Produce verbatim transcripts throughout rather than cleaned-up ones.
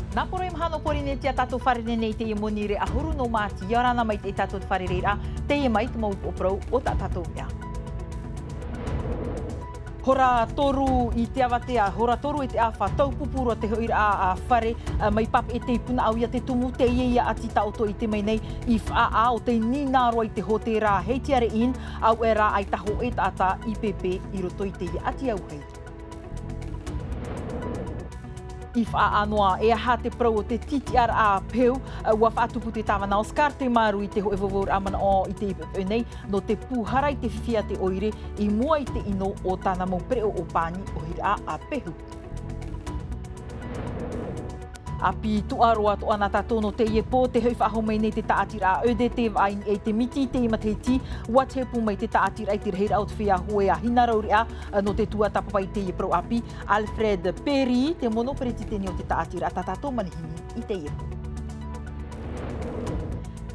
Nā poro i maha nō Pōrīnetia tātou fārerei nei i teie monirē ʻahuru nō Māti. ʻIa ora na mai te tātou fārereiraʻa, teie mai te mau upoʻo parau o tā tātou veʻa. Hora toru i te avatea, hora toru i te ʻāfa, taupupū roa te hoʻiraʻa a fare, a, mai Papeʻete i Punaʻauia te tumu, teie ïa ʻati tā ʻoutou i ʻite mai nei, i faʻaʻā ʻo tei nīnā roa i te hōtēra Heitiare Inn, auē rā ʻaita hōʻē taʻata i pēpē i roto i teie ʻati auahi. I faʻaʻā noa, e aha te parau o te tītiʻaraʻa pehu, ʻua faʻatupu te tāvana Oscar Temaru i te hōʻē vauvauraʻa manaʻo i teie poʻipoʻi nei, nō te pūhara i te fifi a te ʻoire i mua i te ʻino o tāna mau pereʻoʻo pani ʻohiraʻa a pehu. ʻĀpī tuʻa roa atoʻa na tātou nō teie pō, tē hoʻi faʻahou mai nei te tāʻatiraʻa E D T vaʻa i niʻa i te miti i teie matahiti, ʻua tepu mai te tāʻatiraʻa i te rahiraʻa o te feiā huaʻai hinaʻaro reʻa, nō te tuatāpapa i teie parau ʻāpī, Alfred Perry, te mono peretiteni o te tāʻatiraʻa, tā tātou manihini i teie pō.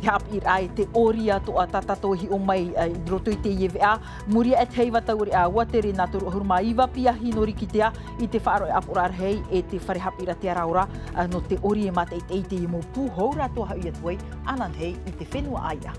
Te haʻapiʻiraʻa e te ʻori atoʻa tā tātou e hiʻo mai, e, i roto i teie veʻa, muri aʻe te heiva taureʻa, ʻua tere nā toru ʻahuru mā iva piahi nō Rikitea i te faʻaroʻo ʻāpoʻoraʻa rahi e te fare haʻapiʻiraʻa Te Ara Ora, a, nō te ʻori e mātaʻitaʻi i teie mau pū hou rātou e hoʻi atu ai ananahi i te fenua ʻāiʻa.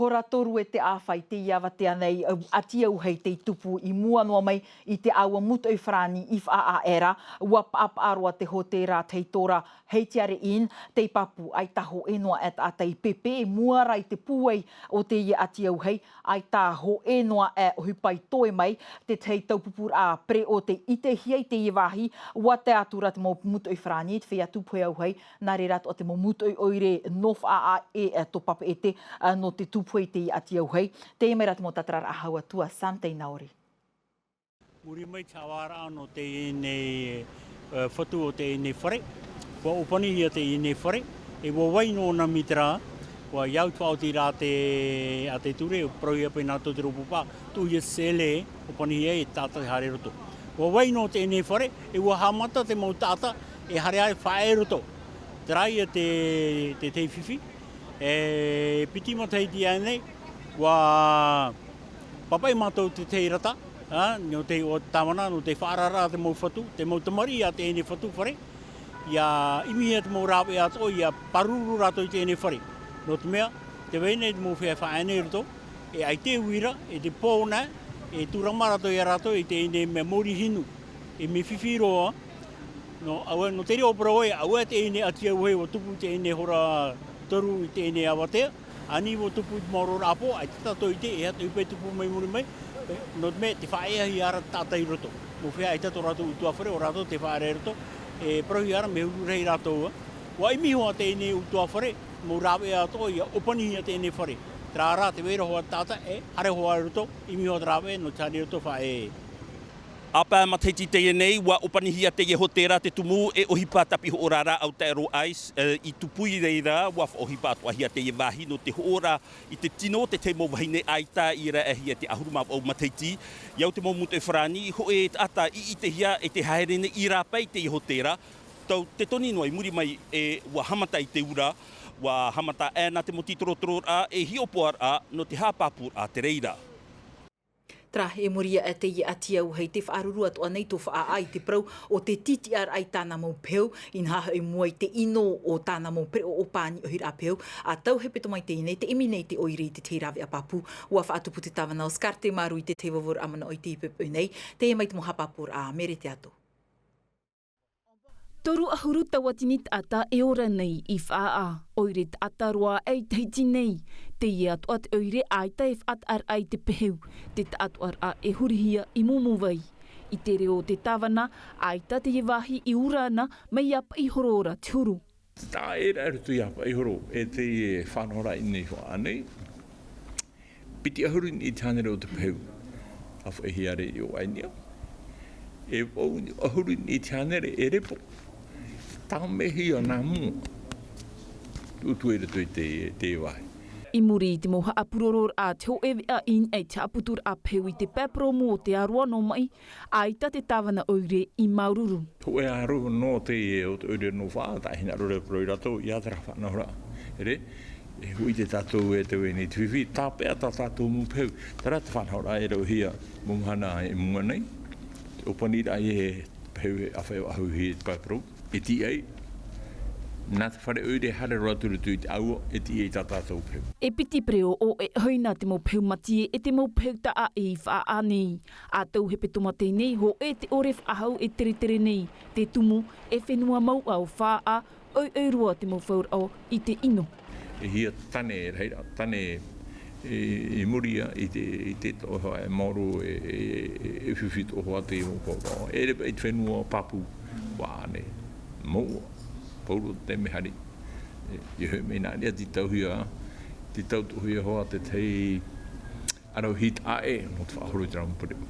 Hora toru e te ʻāfa i teie avatea nei, ʻati auahi tei tupu i mua noa mai i te ʻāua mūtoʻi farāni i faʻaʻā aʻera, ʻua paʻapaʻa roa te hōtēra Teitora Heitiare Inn, tei pāpū ʻaita hōʻē noa aʻe taʻata i pēpē i mua ra i te pūai o teie ʻati auahi, ʻaita hōʻē noa aʻe ʻohipa i toe mai, te tahi taupupūraʻa pereʻoʻo tei ʻitehia i teie vāhi, ʻua tae atu ra te mau mūtoʻi farāni, te feiā tūpohe auahi, nā reira atoʻa te mau mūtoʻi ʻoire nō faʻaʻā e, e, tō Papeʻete, a, nō te tūpohe i teie ʻati auahi. Teie mai rā te mau tātararaʻa hau atu a Sam Teinaori. Muri mai te haʻavāraʻa nō teie nei, e, fatu o teie nei fare, ʻua ʻōpanihia teie nei fare, e ʻua vai noa nā mītera, ʻua ʻia au te faʻaoti ra te, a te ture, parauhia paʻi nā tō te rōpū paʻa, tuʻuhia te sele, ʻōpanihia e taʻata te haere i roto. ʻUa vai noa teie nei fare, e ʻua haʻamata te mau taʻata, e haere ai faʻaʻē i roto. Terā ïa te, te, te fifi, e piti matahiti aʻe nei, ʻua pāpaʻi mātou te tahi rata, a, nō te, o te tāvana, nō te faʻaararaʻa te mau fatu, te mau tamariʻi a teie nei fatu fare, ʻia ʻimihia te mau rāveʻa atoʻa, ʻia pāruru rātou i teie nei fare. Nō te mea, tē vai nei te mau feiā faʻaʻē nei i roto, e ʻaita e uira, e te pō nā, e tūrama rātou ia rātou i teie nei mea maori hinu, e mea fifi roa, nō, auē, nō te reira ʻo parau ai, auē teie nei ʻati auahi ʻua tupu i teie nei hora toru i teie nei avatea, ani ʻua tupu i te maoro raʻa pō, ʻaita tātou i ʻite, e aha te ʻohipa e tupu mai muri mai, nō te mea, tē faʻaeaʻahia ra te taʻata i roto. Mau feiā ʻaita tō rātou ʻutuāfare, ʻo rātou tē faʻaara i roto, e parauhia ra, mea huru rahi rātou, ʻua ʻimi hoʻi teie nei ʻutuāfare, mau rāveʻa atoʻa ʻia ʻōpanihia teie nei fare. Terā rā, tē vai ra hoʻi te taʻata, e haere hoʻi i roto, ʻimi hoʻi te rāveʻa, nō te haere i roto faʻaeaʻe. ʻĀpā matahiti teie nei, ʻua ʻōpanihia teie hōtēra Te Tumu, e ʻohipa tāpiʻi hoʻoraʻa ʻau taʻero ice, e, i tupu i reira, ʻua faʻaʻohipa atoʻahia teie vāhi nō te hoʻoraʻa i te tino o te tahi mau vahine ʻaita i rāʻauhia te ʻahuru mā vaʻu matahiti. ʻIa au te mau mūtoʻi farāni, hōʻē taʻata i ʻitehia e tē haere nei i rāpae i teie hōtēra. Tau te toni noa i muri mai e ʻua haʻamata i te ura, ʻua haʻamata aʻe na te mau tītorotororaʻa e hiʻopoʻaraʻa nō te haʻapāpūraʻa te reira. Terā, e muri aʻe teie ʻati auahi, tē faʻaruru atoʻa nei tō faʻaʻā i te parau o te tītiʻaraʻa i tāna mau pehu, inaha hoʻi i mua i te ʻino o tāna mau pereʻoʻo pani ʻohiraʻa pehu, ʻa tau hepetoma i teie nei, tē ʻimi nei te ʻoire i te tahi rāveʻa pāpū, ʻua faʻatupu te tāvana Oscar Temaru i te tahi vauvauraʻa manaʻo i teie poʻipoʻi nei, teie mai te mau haʻapāpūraʻa a Mere Teato. Toru ʻahuru tauatini taʻata e ora nei i faʻaʻā, ʻoire taʻata roa aʻe i Tahiti nei. Teie atoʻa te ʻoire ʻaita e faʻataʻaraʻa i te pehu, te taʻatoʻaraʻa e hurihia i Mumuvai. I te reo o te tāvana, ʻaita teie vāhi i ura na mai iā Paʻihoro ra te huru. Taʻa ʻē ra i roto iā Paʻihoro, e teie fānauraʻa i ʻō nei hoʻi ānei. Piti ʻahuru i te hānere o te pehu, ʻa faʻaʻehia ra i ʻō ʻai niʻa. E vaʻu ʻahuru i te hānere e repo. Tāmehia nā mua. Tuʻutuʻu i roto i te, te vāhi. I muri i te mau haʻapurororaʻa a te hōʻē veʻa i niʻa i te haʻaputuraʻa pehu i te pae purōmu o Te Arawa nō Maʻi, ʻaita te tāvana ʻoire i māuruuru. Hōʻē aro nō te, o te ʻoire nō Faʻaʻā, taʻa hinaʻaro ra e parau iā rātou, ʻia terā fānauraʻa. Ere, E hoʻi te tātou e te veni te fifi, tāpeʻa tā tātou mau pehu. Tara te faʻanahoraʻa e rauhia mau mahana i mua nei. Te ʻōpaniraʻa e pehu e ʻāfaʻi ʻahuhi e te pae parau. E tiʻai. Nā te fare ʻoire haere roa atu i roto i te ʻāua, e tiʻai tā tātou pehu. E piti pereoʻo e ʻohi nā te mau pehu matie e te mau pehu taʻaʻe i faʻaʻā nei. ʻA tau hepetoma teie nei, hōʻē te ʻore faʻahou e teretere nei, te tumu, e fenua mau ʻau faʻaʻā, ʻoiʻoi roa te mau fauraʻo i te ʻino. E hia tane, rahi rā, tane i, i muri ia i te, i te toʻohoa e maoro e, e, e, e fifi toʻohoa te mau fauraʻo. E repa i te fenua pāpū, ʻua ʻane, mau, pauro te mehari. E, e hoʻi mai nā nia te tauhia, te tau toʻohia hoa te tei arau hit aʻe, mō te faʻahoro i te rā mau pereoʻo.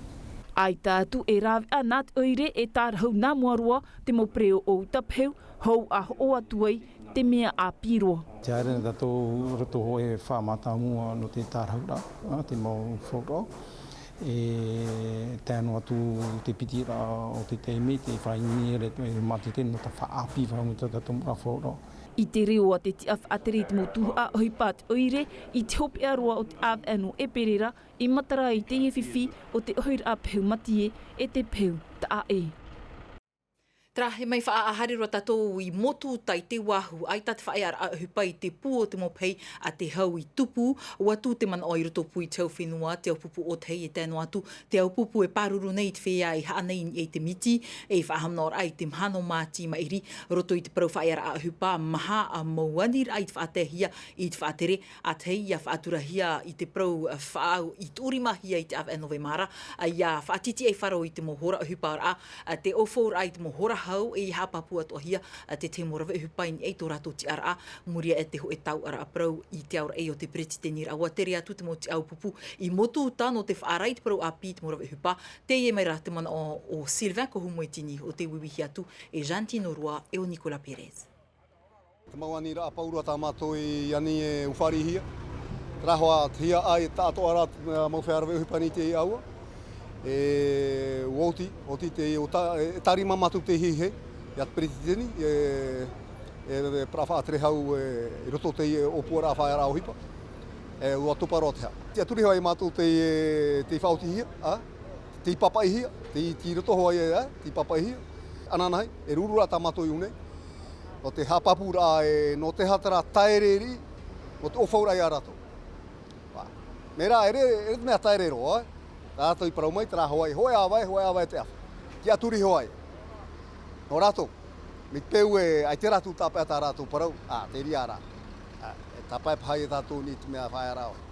ʻAita atu e rāveʻa nā te ʻoire e tārahu nā mua roa te mau pereoʻo uta pehu, hou a hoʻo atu ai te mea ʻāpī roa. Te haere nei tātou roto hōʻē faʻamātāmua nō te tārahuraʻa, ā, te mau fauraʻo. E tae noa atu te piti raʻa o te taime, te faʻaineineraʻa e mātete nō te faʻaʻāpī faʻahou mai tā tātou mau fauraʻo. I te reo a te tiʻa faʻatere i te mau tuhaʻa ʻohipa a te ʻoire, i te hopeʻa roa o te ʻāvaʻe nō ʻEperēra, i matara i teie fifi o te ʻohiraʻa pehu matie e te pehu taʻaʻe. Tarahe mai faʻaʻā haere roa tātou i Motu tai te Oahu, ʻaita te faʻaearaʻa ʻohipa i te pū o te mau pehi a te hau i tupu, ʻua tū te manaʻo i roto pū i te hau fenua, te aupupū o te hei e tae noa atu, te aupupū e pāruru nei i te feiā i haʻa nei i niʻa i te miti, e faʻahaʻamanaʻoraʻa i te mahana o Māti maʻiri, roto i te parau faʻaearaʻa ʻohipa, maha a mau aniraʻa i te faʻataehia i te faʻatere, ʻa tahi ia faʻaturahia i te parau, ā, faʻaau i tuʻurimahia i te ʻāvaʻe Novemara, ā, ia faʻatiti ai faro i te mau hora ʻohipa raʻa, ā, te ʻōfauraʻa i te mau hora hau, e ia haʻapāpū atoʻahia, ā, te tahi mau rave ʻohipa i niʻa i tō rātou tiʻaraʻa, muri aʻe te hōʻē tauʻaraʻa parau i te aoraʻi o te peretiteniraʻa. ʻUa tere atu te mau tiʻaupupū i Motu Uta nō te faʻaara i te parau ʻāpī i te mau rave ʻohipa, teie mai rā te manaʻo o Sylvain Kohumoetini o te uiuihi atu e Jean Tino Roa e o Nicolas Pérez. Te mau aniraʻa pauroa tā mātou i ani e ʻufaʻarihia. Terā hoʻi te hia ʻai e taʻatoʻa rā, ā, mau feiā rave ʻohipa nei i te ʻāua. E ʻua oti, oti te ʻota, e, e tārima mātou te hihei, ia te peretiteni, e, e, e parau faʻatere hau, e, i roto te, e, ʻōpuaraʻa faʻaearaʻa ʻohipa. E, ʻua topa roa te hā. Tiʻaturi hoʻi mātou te, e, te faʻaotihia, ā? Tei papaʻihia, tei, tei roto hoʻi, ā, tei papaʻihia. Ananahi, e ruru rā tā mātou i ʻō nei. Nō te haʻapāpūraʻa, e, nō te aha terā taere riʻi, nō te ʻōfauraʻa ia rātou. Ā, mea rā, e re, e re te mea taere roa, ā. Tā rātou i parau mai, terā hoʻi, hōʻē ʻāvaʻe, hōʻē ʻāvaʻe te ʻāfa. Tiʻaturi hoʻi. Nō rātou, mai te peu e, ʻaita rātou tāpae tā rātou parau, ā, te reira rā. Ā, e tāpae paha ia tātou nei te mea faʻaearaʻa.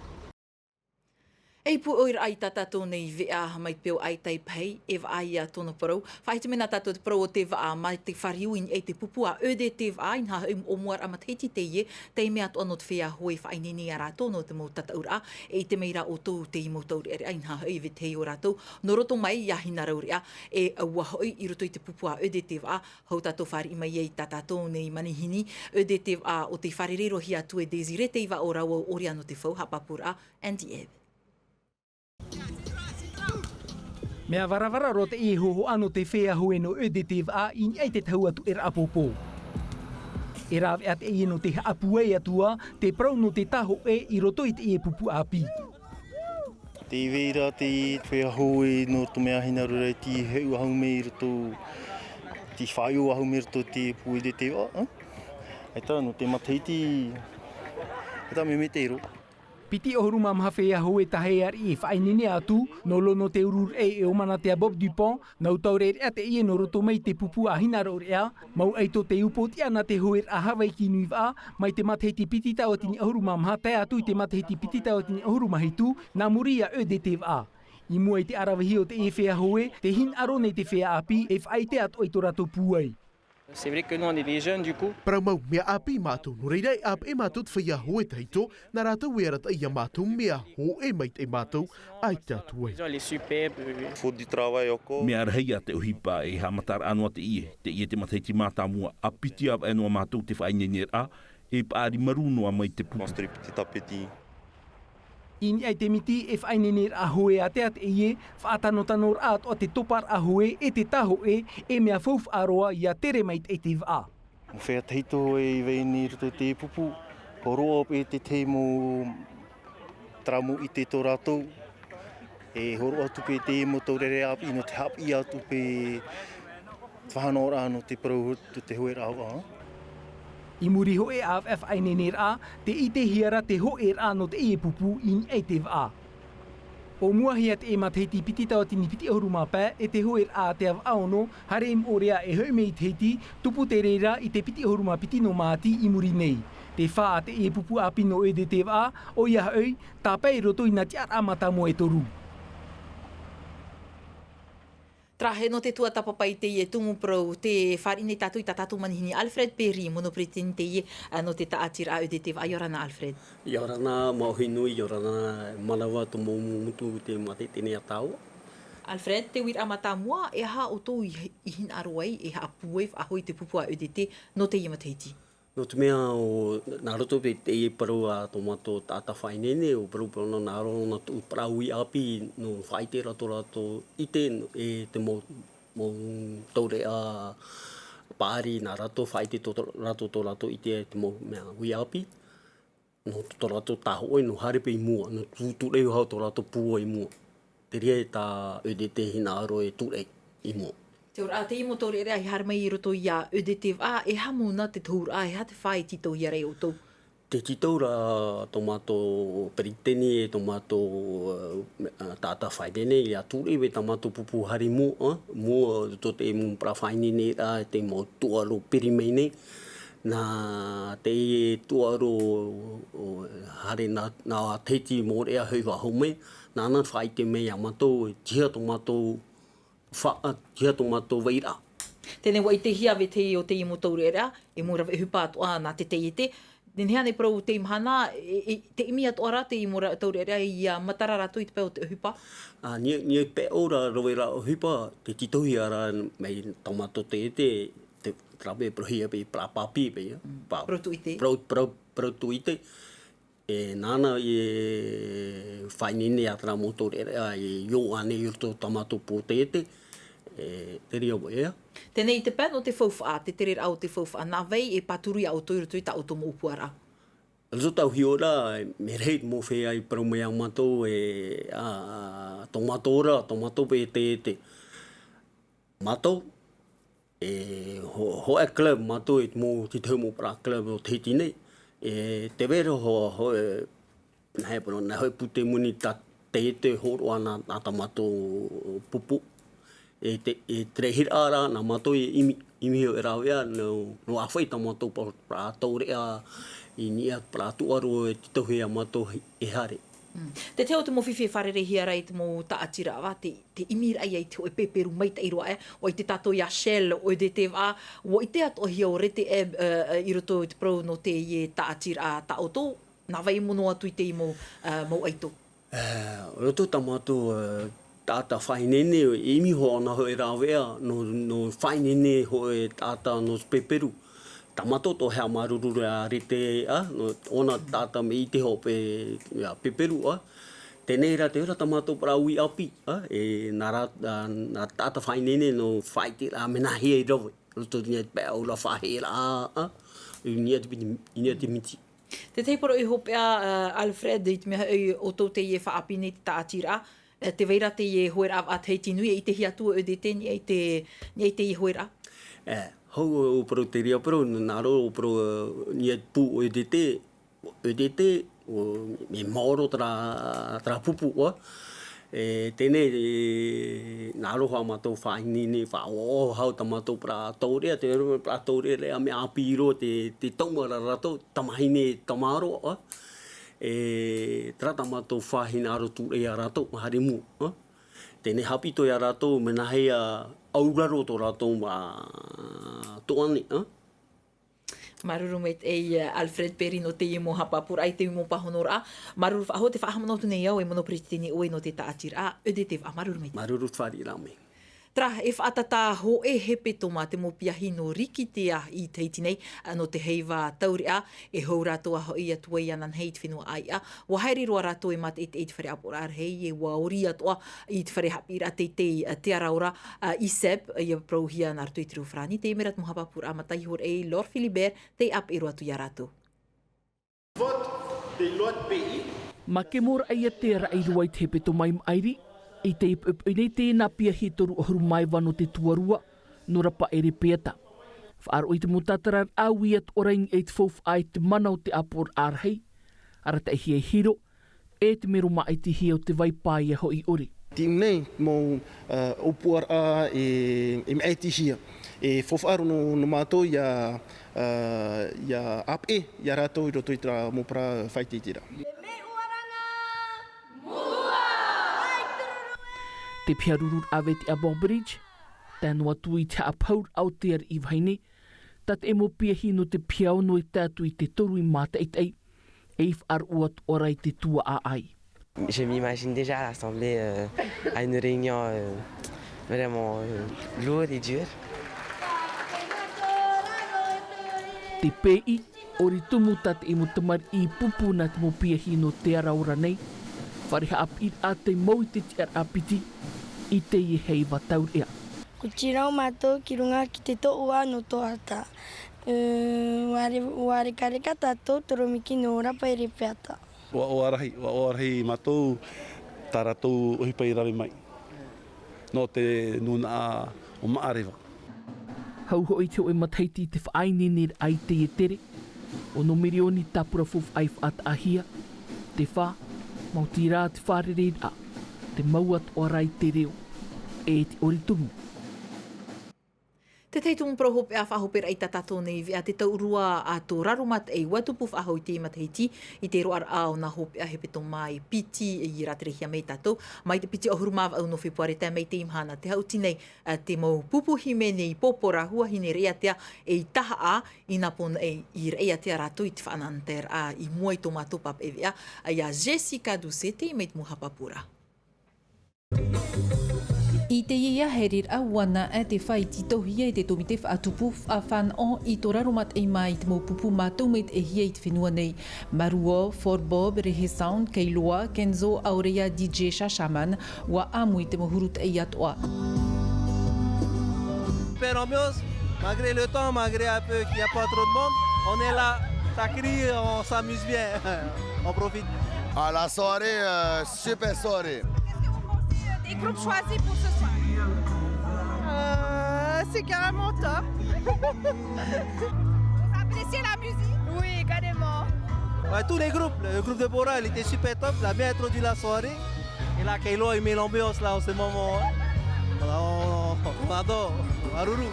E pūʻoiraʻa i tā tātou nei veʻa mai te peu ʻaita e pahi, e vaʻa ia tōna parau. Faʻahiti mai nā tātou te parau o te vaʻa, mai te fāriu i niʻa i te pupu a E D T vaʻa, inaha hoʻi ʻōmuaraʻa matahiti teie, taime atoʻa nō te feiā hoe e faʻaineine ia rātou nō te mau tataʻuraʻa, e ʻite mai rā ʻoutou teie mau taureʻareʻa, inaha hoʻi e vetahi o rātou, nō roto mai ia Hinaraureʻa, e ʻaua hoʻi i roto i te pupu a E D T vaʻa, hou tātou fāriʻi mai ai i tā tātou nei manihini, E D T vaʻa o tei fārereihia atu e Désiré Teiva ʻo rāua ʻo Oriano Tefau, haʻapāpūraʻa, Andy Ebb. Mea varavara roa teie hōhoʻa nō te feiā hoe nō E D T vaʻa i niʻa i te tahu atu e rāʻapōpō. E rāveʻa teie nō te haʻapūai atu ā, te parau nō te tāhoʻe i roto i teie pupu ʻāpī. Tei vai ra te feiā hoe nō te mea Hinaraureʻa tei hau mai i roto, tei faʻaʻite hau mai i roto te pupu E D T vaʻa, ā? ʻAita nō te matahiti, ʻaita mea mea te ro. Piti ʻahuru mā maha feiā hoe tahe ariʻi e faʻaineine atu, nō Lono Te Ururei e ʻōmanatea Bob Dupont, nau taureʻareʻa teie nō roto mai i te pupu a Hinaraureʻa, mau ʻaito te upootiʻa nā te hoeraʻa Havaiki Nui Vaʻa, mai te matahiti piti tauatini ʻahuru mā maha tae atu i te matahiti piti tauatini ʻahuru mā hitu, nā muri ia E D T vaʻa. I mua i te ʻaravihi o teie feiā hoe, tē hinaʻaro nei te feiā ʻāpī e faʻaʻite atoʻa i tō rātou pūai. C'est vrai que nous, on est des jeunes, du coup. Parau mau, mea ʻāpī mātou, nō reira e ʻāpeʻe mātou te feiā hoe tahito, nā rātou e arataʻi ia mātou mea hōʻē maitaʻi mātou, ʻaita atu ai. Elle est superbe, euh. Faut du travail encore. Mea rahi ia te ʻohipa e haʻamataraʻa noa teie, teie te matahiti mātāmua, ʻa piti ʻāvaʻe noa mātou te faʻaineineraʻa, e paʻari marū noa mai te pupu. Construit petit à petit. I niʻa i te miti e faʻaineineraʻa hoe ātea teie, faʻatanotanoraʻa atoʻa te toparaʻa hoe e te tāhoʻe, e mea faufaʻa roa ia tere maitaʻi te vaʻa. Mea feiā tahito e vai nei i roto i te pupu, Hōroʻa paʻi te tahi mau, terā mau ʻite tō rātou, e hōroʻa atu paʻi te mau taureʻareʻa ʻāpī nō te haʻapiʻi atu paʻi te faʻanahoraʻa nō te parau tō te hōʻēraʻa vaʻa. I muri iho i te faʻaineineraʻa, tē ʻitehia ra te hōʻēraʻa nō teie pupu i niʻa i te vaʻa. ʻO mua hia teie matahiti piti tauatini piti ʻahuru mā pae e te hōʻēraʻa a te vaʻa ono, haere i Moʻorea e hoʻi mai i te Tahiti, tupu te reira i te piti ʻahuru mā piti nō Māti i muri nei. Te fā a teie pupu ʻāpī nō ʻoe te vaʻa, ʻoia hoʻi, tāpae i roto i nā tiʻaraʻa mātāmua e toru. Terā, nō te tuatāpapa i teie tumu parau, tē fāriʻi nei tātou i tā tātou manihini Alfred Perry, mono peretiteni teie, ā, nō te tāʻatiraʻa ʻoe te vaʻa. ʻIa ora na Alfred. ʻIa ora na, māuiui nui, ʻia ora na, manaʻo tō mau motu te matahiti nei a tāua. Alfred, te uiraʻa mātāmua, e aha ʻoutou i, i hinaʻaro ai, e haʻapūai faʻahou i te pupu a ʻoe te nō teie matahiti? Nō te mea ʻo, nā roto i te, teie parau a tō mātou taʻata faʻaineine, ʻo parau, parau nō, nā roto nā tuʻu parau ui ʻāpī, nō faʻaʻite ra tō rātou ʻite, e te mau, mau taureʻareʻa paʻari, nā rātou faʻaʻite tō, rātou, tō rātou ʻite, e te mau mea ui ʻāpī. Nō tō rātou tāhōʻē, nō haere paʻi i mua, nō tū, tūreʻi faʻahou tō rātou pūai i mua. Te reira tā ʻoe te hinaʻaro e tūreʻi i mua. Te auraʻa, teie mau taureʻareʻa i haere mai i roto ia ʻoe te vaʻa, e aha mau nā te tohuraʻa, e aha te fā i tītauhia ra e ʻoutou? Tē tītau ra tō mātou peretiteni, e tō mātou, ā, taʻata faʻaineine, ʻia tūreʻi paʻi tā mātou pupu haere i mua, ā, mua tō te mau parau faʻaineine ra, te mau tūʻaro piri mai nei. Nā te tūʻaro, ā, haere nā, nā Tahiti i Moʻorea hoʻi faʻahou mai, nāna faʻaʻite mai ia mātou, e tiʻa tō mātou fa-, ā, tiʻa tō mātou vairaʻa. Teie nei ʻua ʻitehia vetahi o teie mau taureʻareʻa, e mau rave ʻohipa atoʻa nā te taiete. Nehenehe ānei parau teie mahana, e, e, tē ʻimi atoʻa ra teie mau ra-, taureʻareʻa ʻia matara rātou i te pae o te ʻohipa? Ā, nia, nia paʻi ʻo rā rave ra ʻohipa, tē tītauhia ra mai tā mātou taiete, te, te rave parauhia paʻi parau pāpī paʻi, ā. Mm. Pā-, parau tūʻite. Parau, parau, parau tūʻite. E nāna e faʻaineine ā terā mau taureʻareʻa e ʻō ānei i roto tā mātou pō taiete, e, te reira paʻi ā. Teie nei te pae nō te faufaʻa, te tereraʻa o te faufaʻa, nā vai e pāturu ia ʻoutou i roto i tā ʻoutou mau ʻōpuaraʻa? I roto tāʻu hiʻoraʻa, mea rahi te mau feiā i parau mai ia mātou, e, ā, tō mātou ora, tō mātou paʻi taiete. Mātou, e, ho-, hōʻē club mātou, e te mau, te tahi mau parau club o Tahiti nei. E, tē vai ra ho-, ho-, e, nā hea parau, nā hea pūtē moni tā taiete hōroʻa nā, nā tā mātou pupu. E te, e te reira rā, nā mātou e ʻimi, ʻimi hoʻi rāveʻa, nō, nō āfai tā mātou pa-, parau taureʻareʻa, i niʻa parau tūʻaro e tītauhia ia mātou e haere. Mm. Te tahi o te mau fifi e fārereihia ra i te mau tāʻatiraʻa, te, te ʻimiraʻa ia i te hōʻē peperu maitaʻi roa, e, ʻua ʻite tātou ia Shell, ʻoe te vaʻa, ʻua ʻite atoʻahia ʻo Rete, e, e, e, i roto i te parau nō teie tāʻatiraʻa tā ʻoutou, nā vai e mono atu i teie mau, e, mau ʻaito? E, i roto tā mātou, e, taʻata faʻaineine, e ʻimi hoʻi ʻōna hōʻē rāveʻa, nō, nō faʻaineine hōʻē taʻata nō te peperu. Tā mātou atoʻa e haʻamāuruuru ra Rete, ā, nō ʻōna taʻata mea ʻite hoʻi paʻi, ā, peperu, ā. Teie nei rā te reira tā mātou parau ui ʻāpī, ā, e nā rā, ā, nā taʻata faʻaineine nō faʻaʻite ra mea nāhea e rave. Roto i niʻa i te pae ʻaura faʻaheʻeraʻa, ā, i niʻa i te miti, i niʻa i te miti. Te tahi parau hopeʻa, ā, Alfred, i te mea hoʻi ʻoutou teie e faʻaʻāpī nei te tāʻatiraʻa, e, tē vai ra teie hōʻēraʻa vaʻa Tahiti Nui, e ʻitehia atu ʻoe te, niʻa i te, niʻa i teie hōʻēraʻa? E, hou, ʻo parau te reira parau, nā roto ʻo parau, ā, niʻa i te pū ʻoe te, ʻoe te, ʻo, mea maoro terā, terā pupu, ā. E, teie nei, e, nā roto hoʻi mātou faʻaineine, faʻaʻoaʻoa hoʻi tā mātou parau taureʻareʻa, te parau taureʻareʻa mea ʻāpī roa, te, te taumāʻa ra rātou, tamāhine, tamāroa, ā. E, terā tā mātou faʻahinaʻaro tūreʻi ia rātou, haere i mua, ā. Teie nei haʻapiʻi atoʻa ia rātou, mea nāhea e auraro tō rātou mau tuahine, ā. Māuruuru maitaʻi, ā, Alfred Perry nō teie mau haʻapāpūraʻa i te mau pāhonoraʻa. Māuruuru faʻahou, tē faʻahaʻamanaʻo atu nei au e mono peretiteni ʻoe nō te tāʻatiraʻa ʻoe te vaʻa, māuruuru maitaʻi. Māuruuru te fāriʻiraʻa mai. Terā, e faʻatātā hōʻē hepetoma te mau piahi nō Rikitea i Tahiti nei, ā, nō te heiva taureʻa, e hou rātou a hoʻi atu ai ananahi i te fenua ʻāiʻa. ʻUa haere roa rātou e mātaʻitaʻi i te fare ʻāpoʻoraʻa rahi, e ʻua ʻori atoʻa i te fare haʻapiʻiraʻa teitei, ā, Te Ara Ora, ā, ISEP, ʻia parauhia nā roto i te reo farāni. Teie mai rā te mau haʻapāpūraʻa mataʻi, ʻia ora ai Laure Philibert, tei ʻāpeʻe roa atu ia rātou. Mā Kemoraʻa ia te araʻi roa i te hepetoma i maʻiri, i te ipuipu nei tēnā piahi e toru ʻahuru mā iva nō te tuarua, nō Rapaʻere Peata. Faʻaroʻo i te mau tātararaʻa ui atu ʻoraʻa i te faufaʻa i te mana o te ʻāpoʻoraʻa rahi, arataʻihia e hiro, e te mero māʻitihia o te vai pae ia hoʻi ʻore. Te nei mau, ā, ʻōpuaraʻa e, e māʻitihia. E faufaʻa roa nō, nō mātou ia, ā, ia ʻāpeʻe, ia rātou i roto i terā mau parau faʻaʻiteʻiteraʻa. Te piha ruru ʻāveti a Bobridge, tae noa atu i te haʻapaʻuraʻa o te ariʻi vahine, tā te mau piahi nō te piha ono e tae atu i te toru i mātaʻitaʻi, e i faʻaroʻo atu ʻoraʻa i te tuaʻaʻai. Je m'imagine déjà rassembler, euh, à une réunion, euh, vraiment, euh, lourde et dure. Te pēʻi, ʻori tumu tā te mau tamariʻi i pupu nā te mau piahi nō te ara ora nei, fare haʻapiʻiraʻa tei mau i te tiʻaraʻa piti, i teie heiva taureʻa. Ko tira o mātou ki runga ki te toʻua nō Tohata. Ua re-, ua rekareka tātou toromiki nō Rapaʻere Peata. Ua ʻoa rahi, ua ʻoa rahi mātou, tā rātou ʻohipa i rave mai. Nō te nūnaʻa o Maʻareva. Hau hoʻi te hōʻē matahiti i te faʻaineineraʻa i teie tere, ono mirioni tāpura faufaʻa i faʻataʻahia, te fā, maoti rā te fārereiraʻa, te mau atoʻa rā i te reo, e te ʻori tumu. Te tahi tumu parau hopeʻa faʻahoperaʻa i tā tātou nei veʻa, te tauʻurua a tō Raromataʻi ua tupu faʻahou i teie matahiti, i te roaraʻa o nā hopeʻa hepetoma e piti i rāterehia mai tātou, mai te piti ʻahuru mā vaʻu nō Fepuare tae mai i teie mahana, tē haʻuti nei, ā, te mau pupu hīmene i Pōpōrā, Huahine Raʻiātea, e i Tahaʻa, i nā pō nei i Raʻiātea rātou i te faʻanahoraʻa i mua i tō mātou pāpaʻi veʻa, ā, ia Jessica Doucet, mai te mau haʻapāpūraʻa. I teie ia haereraʻa, ʻua naʻe te fāʻitihia e te tōmite faʻatupu faʻafānaʻo i tō Raromataʻi mā i te mau pupu mātou maitaʻihia i te fenua nei. Maruo, Fort Bob, Rehe Sound, Kailoa, Kenzo, Aurea, D J, Shashaman, ʻua ʻāmui i te mau huru taʻi atoʻa. Super ambiance, malgré le temps, malgré un peu qu'il y a pas trop de monde, on est là, ça crie, on s'amuse bien, on profite. Ah, la soirée, euh, super soirée. Qu'est-ce que vous pensez, euh, des groupes choisis pour ce soir ? Euh, c'est carrément top. Vous appréciez la musique ? Oui, carrément. Ouais, tous les groupes. Le groupe de Bora, il était super top. Il a bien introduit la soirée. Et là, Kailoa, il met l'ambiance là en ce moment, hein. Voilà, on, on adore. Aruru.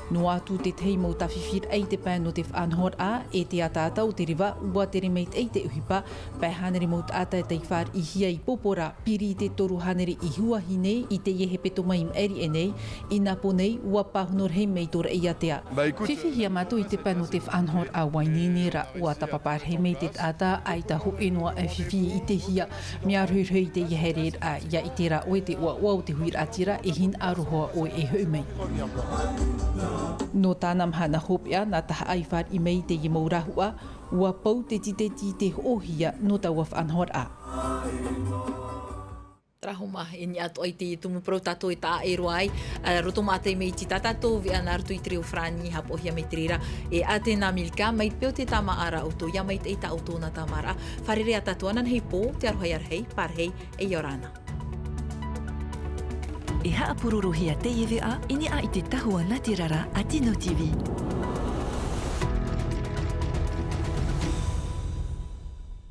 Noa atu te tahi mau tāfifiraʻa i te pae nō te faʻanahoraʻa, e te ataata o te reva, ʻua tere maitaʻi te ʻohipa, pae hānere mau taʻata tei fāriʻihia i Pōpōrā, piri i te toru hānere i Huahine i teie hepetoma i maʻiri aʻe nei, i nā pō nei, ʻua pāhono rahi mai tō Raʻiātea. Bah, écoute, fifihia mātou i te pae nō te faʻanahoraʻa, ʻua ineine rā, ʻua tāpapa rahi mai te taʻata, ʻaita hōʻē noa e fifi i te hia. Mea rohirohi i teie haereraʻa, ʻia ʻite rā ʻoe te ʻoaʻoa o te huiraʻatira, e hinaʻaro hoʻi ʻoe e hoʻi mai. Nō tāna mahana hopeʻa, nā Tahaʻa i fāriʻi mai i teie mau rahuʻa, ʻua pau te titeti i te hoʻohia nō taua faʻanahoraʻa. Terā hoʻi mā, e niʻa atoʻa i te tumu parau tātou e taʻa ʻē roa ai, ā, roto maʻa taime iti tā tātou veʻa nā roto i te reo farāni, haʻapaʻohia mai te reira e Atena Milka, mai te peu tē tāmāʻa ra ʻoutou, ʻia maitaʻi tā ʻoutou nā tāmāraʻa. Fārerei ā tātou ananahi pō, te aroha ia rahi, pārahi, e ʻia ora na. E haʻapurorohia teie veʻa i niʻa i te tahua nātirara a Tino T V.